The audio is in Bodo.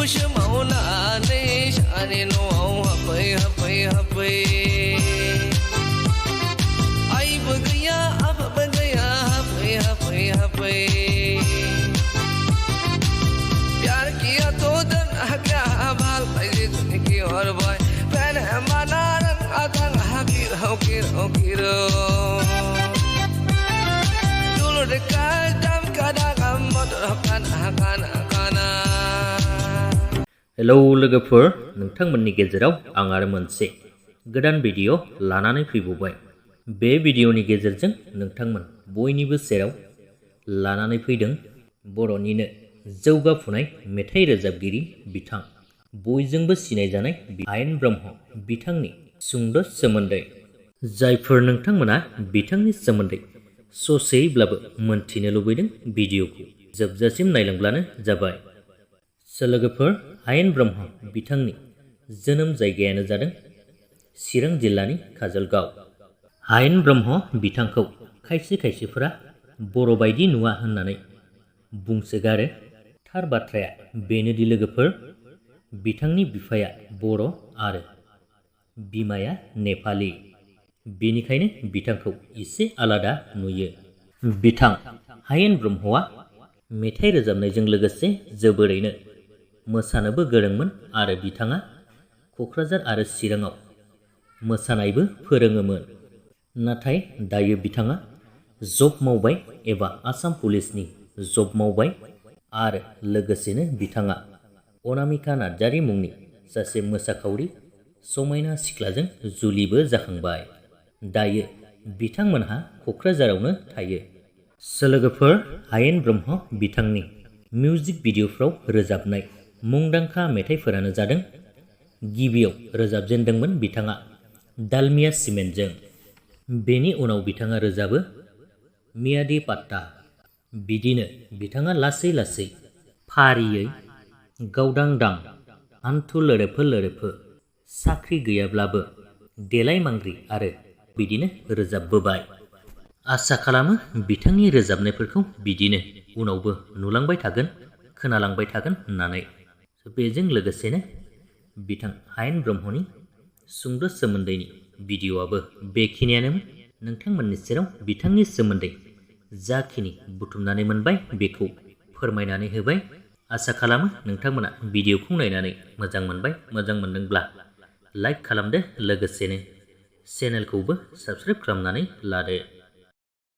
mauna shani no hapai ai bagaya hapai प्यार किया तो दन क्या बाल पैसे तुझे की और भाई पहले माना रंग आतंग हकीरो dulu dekat jam kadang motor hakana Hello लोगोफोर नोंथांमोननि गेजेराव आं आरो मोनसे गोदान भिडिअ लानानै फैबावबाय बे भिडिअनि गेजेरजों नोंथांमोन बयनिबो सेराव लानानै फैदों बर'निनो जौगाफुनाय मेथाइ रोजाबगिरि बिथां बयजोंबो सिनायजानाय हायेन ब्रह्म बिथांनि सुंद' सोमोन्दै जायफोर नोंथांमोना बिथांनि सोमोन्दै ससेयैब्लाबो मोनथिनो लुबैदों भिडिअखौ जोबजासिम नायलांब्लानो जाबाय लोगोफोर हायेन ब्रह्म बिथांनि जोनोम जायगायानो जादों चिरां जिल्लानि काजलगाव हायेन ब्रह्म बिथांखौ खायसेफोरा बर' बायदि नुवा होननानै बुंसोगारो थार बाथ्राया बेनोदि लोगोफोर बिथांनि बिफाया बर' आरो बिमाया नेपाली बेनिखायनो बिथांखौ एसे आलादा नुयो बिथां हायेन ब्रह्मआ मेथाइ रोजाबनायजों लोगोसे जोबोरैनो मोसानोबो गोरोंमोन आरो बिथाङा क'क्राझार आरो चिराङाव मोसानायबो फोरोङोमोन नाथाय दायो बिथाङा जब मावबाय एबा आसाम पुलिसनि जब मावबाय आरो लोगोसेनो बिथाङा अनामिका नार्जारी मुंनि सासे मोसाखावरि समायना सिख्लाजों जुलिबो जाखांबाय दायो बिथांमोनहा क'क्राझारावनो थायो लोगोफोर हायेन ब्रह्म बिथांनि मिउजिक भिडिअफ्राव रोजाबनाय मुंदांखा मेथाइफोरानो जादों गिबियाव रोजाबजेनदोंमोन बिथाङा दालमिया सिमेन्टजों बेनि उनाव बिथाङा रोजाबो मियादी पाट्टा बिदिनो बिथाङा लासै फारियै गावदां दां आन्थु लोरोफो साख्रि गैयाब्लाबो देलाय मांग्रि आरो बिदिनो रोजाबबोबाय आसा खालामो बिथांनि रोजाबनायफोरखौ बिदिनो उनावबो नुलांबाय थागोन खोनालांबाय थागोन होननानै बेजों लोगोसेनो बिथां हायेन ब्रह्मनि सुंद' सोमोन्दैनि भिडिअआबो बेखिनियानोमोन नोंथांमोननि सेराव बिथांनि सोमोन्दै जाखिनि बुथुमनानै मोनबाय बेखौ फोरमायनानै होबाय आसा खालामो नोंथांमोना भिडिअखौ नायनानै मोजां मोनबाय मोजां मोनदोंब्ला लाइक खालामदो लोगोसेनो चेनेलखौबो साबस्क्राइब खालामनानै लादो